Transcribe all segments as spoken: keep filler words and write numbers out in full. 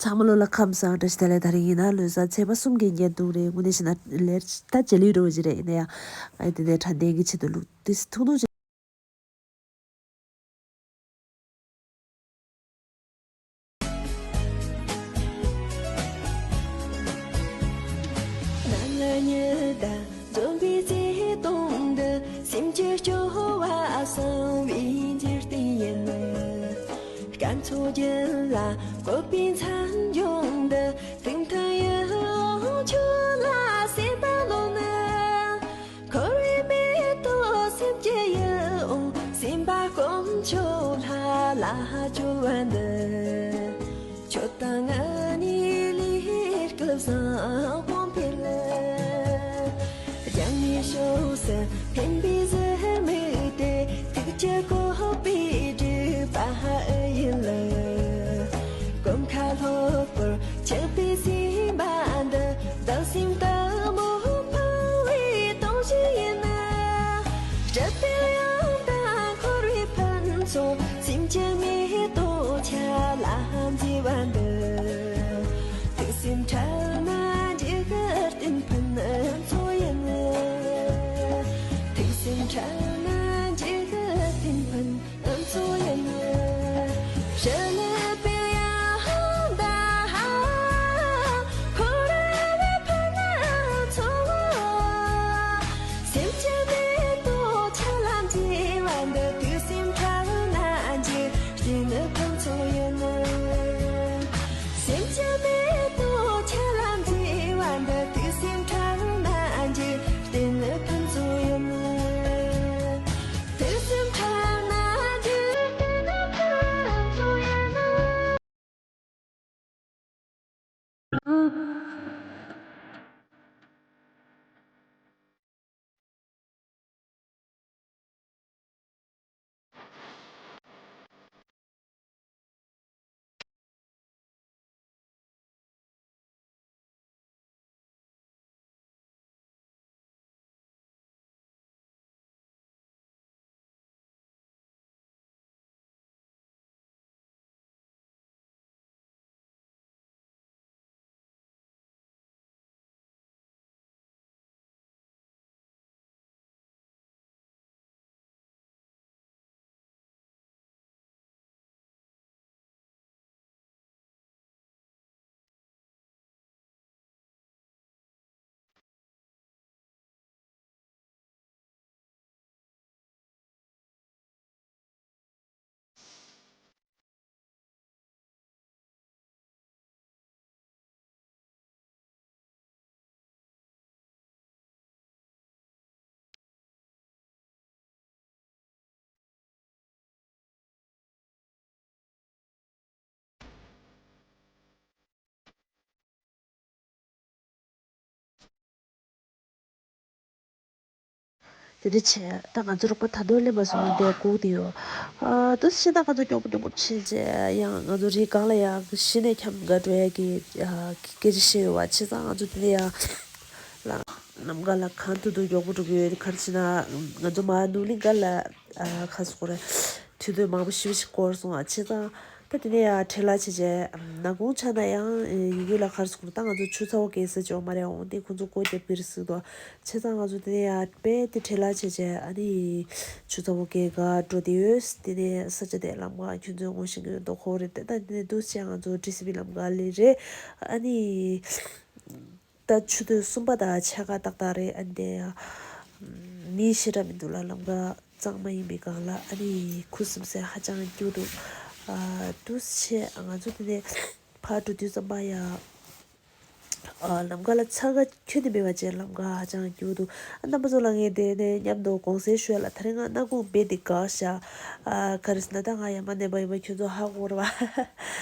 ཚང་མ་ལོ་ལ་ཁམས་བཟང་བཀྲ་ཤིས་བདེ་ལེགས། དེ་རིང་ཡིན་ན་ལོ་གསར་ཚེས་པ་གསུམ་གྱི་བརྙན་ཐུང་རེད། དངོས་གནས་བཤད་ན་ལས་ད་རྗེས་ལུས་འགྲོ་བ་ཞིག་རེད། ཡིན་ན་ཡང་ཨ་དེ་ནས་དྲན་རྟེན་གྱི་ཆེད་དུ་ལུགས་ཏིས་ཐུང་ཐུང་ཅིག་ནམ་ལ་ཉི་ཟླ་འཛོམས་པའི་ཚེས་སྟོང་འདི། སེམས་ཀྱི་སྐྱོ་བ་སངས་པའི་འཇིག་རྟེན་ཡིན། སྐར་ཚོགས་རྒྱུན་ལ་བཀོད་པའི་མཚན་ལྗོངས་འདི། ཐུགས་མཐུན་ཡིད་འོང་ཁྱོད་ལ་སེམས་པ་ལོག་ནས། འཁོར་བའི་མེ་ཏོག་སེམས་ཀྱི་ཡིད་འོང་། སེམས་པ་སྐོམ་ཁྱོད་ལྷ་ལ་བཅོལ་བ་འདི། ཁྱོད་དང་ང་གཉིས་ལས་སྐལ་བཟང་གོང་འཕེལ། རྒྱང་ནས་ཕྱོགས་སུ་འཕེན་པའི་ཟུར་མིག་དེ། ཐུགས་ཀྱི་བཀོད་པས་སྒྲིབ་པ་ཨེ་ཡིན་ལ། གོམ་ཁ་ལྷོད་པོར་ཆགས་པའི་སེམས་པ་འདི། བདག་སེམས་ལྟ་བུ་འཕངས་པའི་དོན་ཞིག་ཡིན་ན། སྲིད་པའི་གཡང་དང་འཁོར་བའི་ཕུན་ཚོགས། སེམས་ཀྱི་མེ་ཏོག་ཆར་ལ་མཛེས་པ་འདི། ཐུགས་སེམས་འཕྲལ་ན་འཇིག་རྟེན་ཕུན་ཚོགས་ཡིན། ཐུགས་སེམས་འཕྲལ་ན་འཇིག་རྟེན་ཕུན་ཚོགས་ཡིན། སྲིད་པའི་གཡང་དང་འཁོར་བའི་ཕུན་ཚོགས། སེམས་ཀྱི་མེ་ཏོག་ཆར་ལ་མཛེས་པ་འདི། ཐུགས་སེམས་འཕྲལ་ན་འཇིག་རྟེན་ཕུན་ཚོགས་ཡིན། སེམས་ཀྱི་མེ་ཏོག་ཆར་ལ་མཛེས་པ་འདི། ཐུགས་སེམས་འཕྲལ་ན་འཇིག་རྟེན་ཕུན་ཚོགས་ཡིན། ཐུགས་སེམས་འཕྲལ་ན་འཇིག་རྟེན་ཕུན་ཚོགས་ཡིན། དེ་འདྲ་བྱས། ད་ང་ཚོ་རོགས་པ་ད་དུང་སླེབས་མ་སོང་། འདིར་སྒུག་བསྡད་ཡོད། ཨ་ད་ཤི་ད་ང་ཚོ་མགྱོགས་པོ་མགྱོགས་པོ་བྱས་རྗེས། ཡང་ང་ཚོ་རི་སྒང་ལ་ཡང་གཞི་ནས་འཁྱམ་དགའ་འགྲོ་ཡ་གི་ཨ་སྐད་ཆ་བཤད་ཡོད་པ། བྱས་ཙང་ང་ཚོ་དེ་ནས་ཡང་ལ་ལམ་ཁ་ལ་གང་ཐུབ་ཐུབ་མགྱོགས་པོ་འགྲོ་གི་ཡོད། ག་རེ་བྱས་ན་ང་ཚོ་མར་ནུབ་གླིང་སྒང་ལ་ཨ་ཁ་སོག་རེད། དུས་ཚོད་མང་པོ་ཞེ་པོ་ཞིག་འགོར་སོང་བ། བྱས་ཙང་ད་དེ་ནས་ཡང་བྲེལ་བ་བྱས་རྗེས། ནག་ཁུང་ཆགས་ན་ཡང་ཡི་གེ་ལ་ག་རེ་ཟེར་དགོས་རེད། ད་ང་ཚོ་ཆུ་ཚ་བོ་རྒྱག་ས་ཅིག་ཡོད་མ་རེད། འོང་དེ་ཁོང་ཚོ་སྒོ་རྒྱབ་ཀྱི་རེད་ཟེར་འདུག། བྱས་ཙང་ང་ཚོ་དེ་ནས་ཡང་རྦད་དེ་བྲེལ་བ་བྱས་རྗེས། ཨ་ནི་ཆུ་ཚ་བོ་རྒྱག་ག་འགྲོ་བསྡད་ཡོད། དེ་ནས་ས་ཆ་དེ་ལམ་ཁ་ཁྱོད་ཚོས་ངོ་ཤེས་ཀྱི་ཡོད་མདོག་ཁ་པོ་རེད། དེ་ད་དེ་ནས་འདུག་བྱས་ང་ཚོ་ཊི་སི་བི་ལམ་ཁ་ལ་རེད། ཨ་ནི། ད་ཆུ་ཚོད་གསུམ་པ་དང་ཕྱེད་ཀ་ཏག་ཏག་རེད། ཨ་ནི་དེ་ཡང་མི་ཞེ་དྲག་མི་འདུག་ལ། ལམ་ཁ་གཙང་མ་ཡིན་པའི་སྒང་ལ། ཨ་ནི་ཁུ་སིམ་སེ་ཧ་ཅང་སྐྱིད་འདུག། ཨ་འདུག་བྱས་ང་ཚོ་དེ་ནས་ཕར་འགྲོ་དུས་ཙམ་པ་ཡང་ཨ་ལམ་ཁ་ལ་ཚ་ཁ་ཁྱོན་ནས་མེད་པ་བྱས། ལམ་ཁ་ཧ་ཅང་སྐྱིད་འདུག། ཨ་རྣམ་པ་ཚོ་ལ་ངས་དེ་ནས་མཉམ་དུ་དགོངས་སེལ་ཞུ་ཡ་ལ། དེ་རིང་ང་སྣ་ཁུག་རྦད་དེ་འགག་ཤག། ཨ་ག་རེ་ཟེར་ན་ད་ང་ཡ་མ་ནས་པ་ཡིན་པ་ཁྱོད་ཚོ་ཧ་གོ་རེད་པ།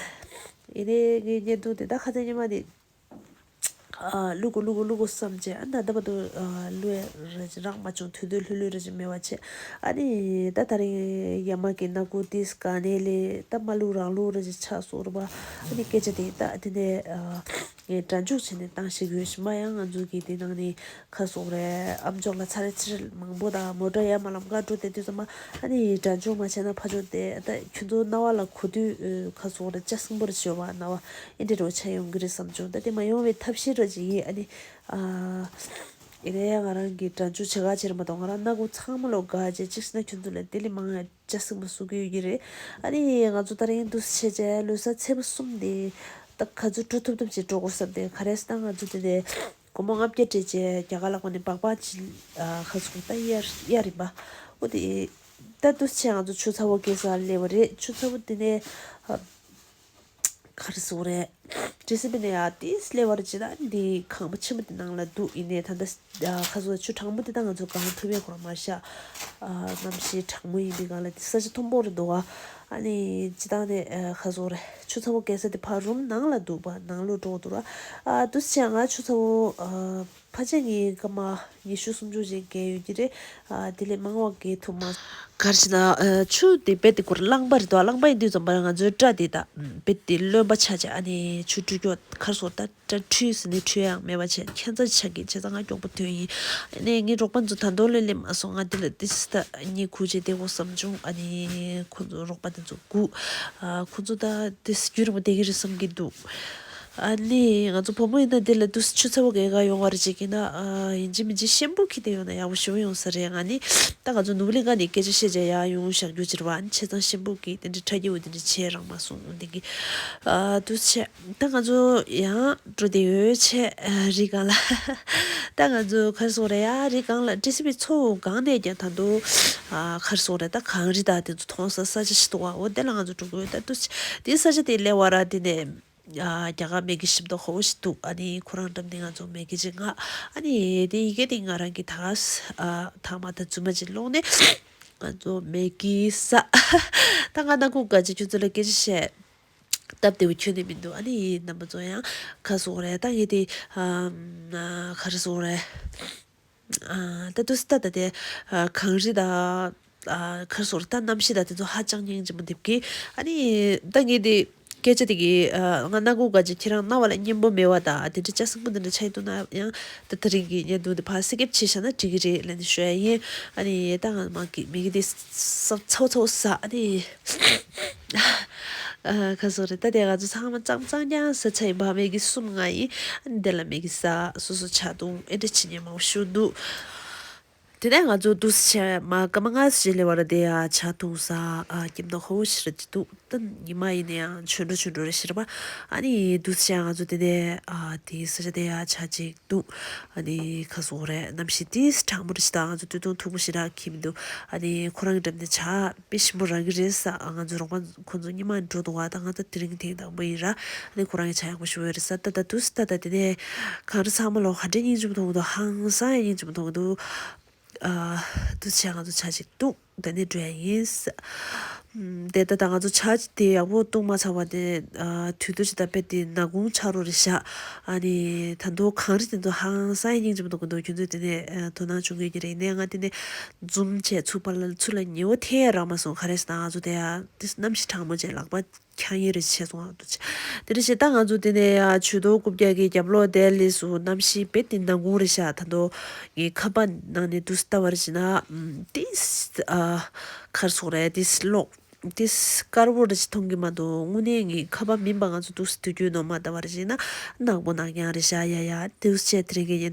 ཡིན་ནའི་ངའི་བརྙན་ཐུང་དེ་ད་ཁ་སང་ཉི་མ་དེ། ཨ་བླུག་གོ་བླུག་གོ་བླུག་གོ་བསམ་བྱས། ཨ་ད་ལྟ་བར་དུ་ཨ་བླུག་ཡ་རག་མ་བྱུང་། དུས་ཚོད་ལྷོད་ལྷོད་རེ་ཅིག་མེད་པ་བྱས། ཨ་ནི་ད་དེ་རིང་ཡ་མ་གི་སྣ་ཁུག་ཏིས་ག་ནས་ལས་ད་མ་བླུག་རང་བླུག་རེ་ཅིག་ཆགས་སོང་རེད་པ། ཨ་ནི་སྐད་ཆ་དེ་ད་དེ་ནས་ཨ་ ངས་སྒྲ་འཇུག་བྱས་ནས་བཏང་ཤེས་ཀྱི་ཡོད། གཞན་པ་ཡང་ང་ཚོ་གི་དེ་ནང་ནས་ག་རེ་ཟེར་དགོས་རེད། ཨ་མཆོག་ལ་ཚ་རེ་ཚ་རེ་མང་པོ་དང་མོ་ཊ་ཡར་མར་ལམ་ཁ་འགྲོ་བསྡད་དུས་ཙམ་པ་ཨ་ནི་སྒྲ་འཇུག་མ་བྱས་ན་ཕར་ཕྱོགས་དེ་ད་ཁྱོད་ཚོ་རྣ་བ་ལ་གོ་དུས་ག་རེ་ཟེར་དགོས་རེད། ལྕགས་སྲིན་པོ་རེ་བྱེད་པ་རྣ་བ་ཨེ་འདྲ་འདྲ་བོ་ཆགས་ཡོང་གི་རེད་བསམ་བྱུང་། ད་དེ་མ་ཡོང་བའི་ཐབས་ཤེས་འདྲ་ཅིག་ཡིན། ཨ་ནི་ཨ། ཡིན་ནའི་ང་རང་གིས་སྒྲ་འཇུག་བྱེད་ག་བྱེད་རེད་མ་གཏོགས། ང་རང་སྣ་ཁུག་ཚང་མ་ལོག་ག་བྱས་གཅིག་བྱས་ན་ཁྱོད་ཚོ་ལ་དེ་ལས་མང་ཡ་ལྕགས་སྲིན་པོ་བཟོ་གི་ཡོད་ཀྱི་རེད། ཨ་ནི་ང་ཚོ་ད་རིང་འདུག་སེ་བྱས་བྱས་ལོ་གསར་ཚེས་པ་གསུམ་དེ་ད་ག་ཚོད་འགྲོ་ཐུབ་ཐུབ་ཅིག་འགྲོ་དགོས་བསམ་སྟེ། ག་རེ་ཟེར་ན་ང་ཚོ་དེ་ནས་སྒོར་མོ་ལྔ་བརྒྱ་སྤྲད་བྱས་རྒྱ་གར་ལ་ཁོ་ནས་སྦག་སྦག་ཅིག་ཨ་ག་རེ་ཟེར་དགོས་རེད། ད་གཡར་གཡར་ཡིན་པ། འོ་དེ་ད་འདུག་སེ་བྱས་ང་ཚོ་ཆུ་ཚ་བོ་སྐྱེལ་སར་སླེབས་པ་རེད། ཆུ་ཚ་བོ་དེ་ནས་ཨ། ག་རེ་ཟེར་དགོས་རེད། ཌི་སི་པི་ནས་ཡར་ཏིས་སླེབས་པ་རེད་བྱས་ན་འདི་ཁང་པ་ཆེན་པོ་དེ་ནང་ལ་འདུག་ཡིན་ནའི་ད་ལྟ་ཨ་ག་རེ་ཟེར་དགོས་རེད། ཆུ་གྲང་མོ་དེ་ད་ང་ཚོ་སྒང་ཐུབ་ཡས་ཁོ་རང་མ་ཤག་ཨ་གནམ་གཤིས་གྲང་མོ་ཡིན་པའི་སྒང་ལ་དེ་ས་ཆ་མཐོན་པོ་རེད་འདུག་ག་ཨ་ནི་སྤྱིར་བཏང་ནས་ཨ་ག་རེ་ཟེར་དགོས་རེད། ཆུ་ཚ་བོ་སྐྱེལ་ས་དེ་ཕར་རུམ་ནང་ལ་འདུག་པ། ནང་ལོགས་འགྲོ་འདུག་ར། ཨ་འདུག་སེ་བྱས་ང་ཆུ་ཚ་བོ་ཨ་ཕལ་ཆེར་ངས་སྐར་མ་ཉི་ཤུ་སུམ་ཅུ་ཅིག་བརྒལ་ཡོད་ཀྱི་རེད། ཨ་དེ་ལས་མང་བ་བརྒལ་ཐུབ་མ་སོང་། ག་རེ་ཟེར་ན་ཨ་ཆུ་དེ་རྦད་དེ་ཁོ་རང་རླངས་པ་རེད་འདུག་རླངས་པ་ཡིན་དུས་ཙམ་པར་ང་ཚོའི་སྐྲ་དེ་ད་རྦད་དེ་རློན་པ་ཆགས་བྱས། ཨ་ནི་ཆུ་འཁྲུད་ཀྱོག་ག་རེ་ཟེར་དགོས་རེད། ད་སྐྲ་འཁྲུད་ཟེར་ནས་འཁྲུད་ཡག་མེད་པ་བྱས། ཁྱད་མཚར་ཆགས་ཀྱི་བྱས་ཙང་ང་མགྱོགས་པོ་ཐོན་ཡིན། ཨ་ནི་ངའི་རོགས་པ་ཚོ་ད་དུང་ལོས་སླེབས་མ་སོང་། ང་དེ་ལ་ཏིས་ད་གཉིད་ཁུག་བྱས་བསྡད་དགོས་བསམ་བྱུང་། ཨ་ནི་ཁོ་ཚོ་རོགས་པ་དེ་ཚོ་སྒུག་ཨ་ཁོ་ཚོ་ད་ཏིས་རྒྱུན་རིང་པོ་བསྡད་ཀྱི་རེད་བསམ་གྱི་འདུག་ཨ་ནི་ང་ཚོ་བུ་མོ་ཡིན་ན་འདི་ལ་འདུག་སེ་ཆུ་ཚ་བོ་སྐྱེལ་ག་ཡོང་བ་རེད་ཅིག་ཡིན་ན། ཨ་ཡིན་གཅིག་མིན་གཅིག་ཤེམ་པུ་འཁྱེར་ཏེ་ཡོང་ན་ཡག་པོ་ཞེ་པོ་ཡོང་ས་རེད། ང་ནི་ད་ང་ཚོ་ནོར་བུ་གླིང་ཁ་ནས་སྐད་ཆ་བཤད་བྱས་ཡར་ཡོང་བཞག་རྒྱུ་ཅིག་རེད་པ། ཨ་ནི་བྱས་ཙང་ཤེམ་པུ་འཁྱེར་དེ་འདྲ་ཁྲ་རྒྱས་པོ་དེ་འདྲ་བྱས་རག་མ་སོང་། འོ་དེ་གི་ཨ་འདུག་སེ་བྱས་ད་ང་ཚོ་ཡང་འགྲོ་བསྡད་ཡོད་བྱས། ཨ་རི་སྒང་ལ་ད་ང་ཚོ་ག་རེ་ཟེར་དགོས་རེད། ཡ་རི་སྒང་ལ་ཌི་སི་པི་མཚོ་སྒང་ནས་ཀྱང་ད་དུང་ཨ་ག་རེ་ཟེར་དགོས་རེད། ད་གངས་རི་དང་དེ་ཚོ་མཐོང་ས་ས་ཆ་ཞིག་འདུག་པ། འོ་དེ་ལ་ང་ཚོ་འགྲོ་གི་ཡོད། ད་འདུག་སེ་དེ་ས་ཆ་དེ་སླེབས་པ་ར་དེ་ནས། ཨ་རྒྱ་གར་མ་གི་ཞིམ་མདོག་ཁ་པོ་ཞིག་འདུག་ཨ་ནི་ཁོ་རང་འགྲམ་ནས་ང་ཚོ་མ་གི་ཅིག་མངགས། ཨ་ནི་དེ་ཡི་གེ་དེ་ང་རང་གིས་ད་ག་ས་ཨ་ཐ་མག་དང་རྫུན་མ་ཅིག་སློང་ནས་ང་ཚོ་མ་གི་ཟ། ད་ང་སྣ་ཁུག་ག་ཅིག་ཁྱོད་ཚོ་ལ་སྐད་ཆ་བཤད་སྟབས་བདེ་པོ་ཁྱོན་ནས་མི་འདུག་ཨ་ནི་རྣམ་པ་ཚོ་ཡང་ག་རེ་ཟེར་དགོས་རེད། ད་ངས་དེ་ཨ་ག་རེ་ཟེར་དགོས་རེད། ཨ་ད་དུས་ད་ད་དེ་ཨ་གངས་རི་དང་ཨ་ག་རེ་ཟེར་དགོས་རེད། ད་གནམ་གཤིས་དང་དེ་ཚོ་ཧ་ཅང་སྙིང་རྗེ་མོ་འདེབས་ཀྱི། ཨ་ནི་ད་ངས་དེ་སྐད་ཆ་དེ་གི་ཨ་ང་སྣ་ཁུག་ག་ཅིག་ཁྱེད་རང་རྣ་བ་ལ་སྙན་པོ་མེད་པ་དང་དེ་འདྲ་ལྕགས་སྲིན་པོ་འདི་འདྲ་ཆགས་འདུག་ན་ཡང་ད་དེ་རིང་གི་བརྙན་ཐུང་དེ་ཕར་སྐྱིབ་བྱས་བཞག་ན་འགྲིག་གི་རེད་ལབ་ནས་ཞུ་ཡ་ཡིན། ཨ་ནི་ད་ང་མ་གི་མ་གི་དེ་ས་ཚ་བོ་ཚ་བོ་ཟ། ཨ་ནི་ཨ་ག་རེ་ཟེར་དགོས་རེད། ད་དེ་ང་ཚོ་ཚང་མ་ཙང་ཙང་རྐྱང་ཟ་ཚར་ཡིན་པ། མ་གི་གསུམ་ལྔ་ཡིན། ཨ་ནི་དེ་ལ་མ་གི་ཟ་སོ་སོ་ཆགས་འདུག་ཨེ་འདྲ་བྱེད་མཁན་མང་པོ་ཞིག་འདུག་དེ་ནས་ང་ཚོ་འདུག་སེ་བྱས་མར་སྐར་མ་ལྔ་ཙམ་ཞིག་སླེབས་པ་ར་དེ་ཡ་ཇ་འཐུང་ས་ཨ་སྐྱིད་མདོག་ཁ་པོ་ཞིག་རེད་འདུག་ད་ཉི་མ་ཡིན་ན་ཡང་ཆོས་འགྲོ་ཆོས་འགྲོ་རེད་ཤག་པ། ཨ་ནི་འདུག་སེ་བྱས་ང་ཚོ་དེ་ནས་ཨ་དེའི་ས་ཆ་དེ་ཡ་ཇ་ཅིག་འཐུང་། ཨ་ནི་ག་རེ་ཟེར་དགོས་རེད། གནམ་གཤིས་ཏོག་ཙམ་གྲང་མོ་རེད་ཤག་ད་ང་ཚོ་སྟོད་ཐུང་མཐུག་པོ་ཞེ་དྲག་གྱོན་མི་འདུག་ཨ་ནི་ཁོ་རང་གི་འགྲམ་ནས་ཇ་དཔེ་ཞིམ་པོ་རག་གི་རེད་ཟེར། ཨ་ང་ཚོ་རོགས་པ་ཁོ་ཚོ་ཉི་མ་འགྲོ་འདུག་ག་ད་ང་ད་དེ་རིང་ཐེངས་དང་པོ་ཡིན་ར། ཨ་ནི་ཁོ་རང་གི་ཇ་ཡག་པོ་ཞེ་པོ་ཡོད་རེད་ཟེར། ད་ད་འདུག་སེ་ད་ད་དེ་ནས་གངས་རི་ཚང་མ་ལོ་ག་འདྲའི་སྙིང་རྗེ་མོ་མཐོང་གི་འདུག་ཧང་སང་ཡང་སྙིང་རྗེ་མོ་མཐོང་གི་འདུག་ཨ་འདུག་སེ་ང་ཚོ་ཇ་ཅིག་འཐུང་། དེ་ནས་འགྲོ་ཡ་ཡིན། ཨམ་དེ་ད་ལྟ་ང་ཚོ་ཇ་དེ་ཡག་པོ་བཏུང་མ་ཚར་བ་དེ་ཨ་དུས་ཚོད་ཅིག་ད་དཔེ་དེ་ནག་ཁུང་ཆགས་རོགས་རེད་ཤག་ཨ་ནི་ད་དུང་གངས་རི་དེ་ཚོ་ཧང་སང་ཡང་སྙིང་རྗེ་མོ་མཐོང་གི་འདུག་ཁྱོད་ཚོས་དེ་ནས་ཨ་དོ་སྣང་བྱུང་གི་ཡོད་ཀྱི་རེད། ཡིན་ནའི་ང་དེ་ནས་འཛུམ་བྱས་ཚུར་ཕར་ལ་ཚུར་ལ་ཉེ་བོ་ཐེ་ཡ་རག་མ་སོང་། ག་རེ་ཟེར་ན་ང་ཚོ་དེ་ཡ་དེ་གནམ་གཤིས་གྲང་མོ་བྱས་ལག་པ་འཁྱག་ཡས་རེ་བྱས་སོང་ཨ། དེ་འདྲ་བྱས་ད་ང་ཚོ་དེ་ནས་ཡ་ཆུ་ཐོག་རྐུབ་བཀྱག་གི་རྒྱབ་ལོགས་དེ་སླེབས་སོང་། གནམ་གཤིས་རྦད་དེ་ནག་ཁུང་རེད་ཤག་ད་དུང་ངའི་ཁ་པར་ནང་ནས་འདུག་སེ་ལྟ་བ་རེ་བྱས་ན་ཨམ་ཏིས་ཨ་ག་རེ་ཟེར་དགོས་རེད། ཏིས་གློག་ཏིས་དཀར་པོ་རེ་ཞིག་མཐོང་གི་མ་འདུག་དངོས་གནས་ངའི་ཁ་པར་མིན་པ་ང་ཚོ་འདུག་སེ་དུས་རྒྱུན་ནོར་མ་ལྟ་བ་རེ་བྱས་ན་ནག་པོ་ནག་རྐྱང་རེད་ཤག་ཡ་ཡ་འདུག་སེ་བྱས་དེ་རིང་གི་ཉིན།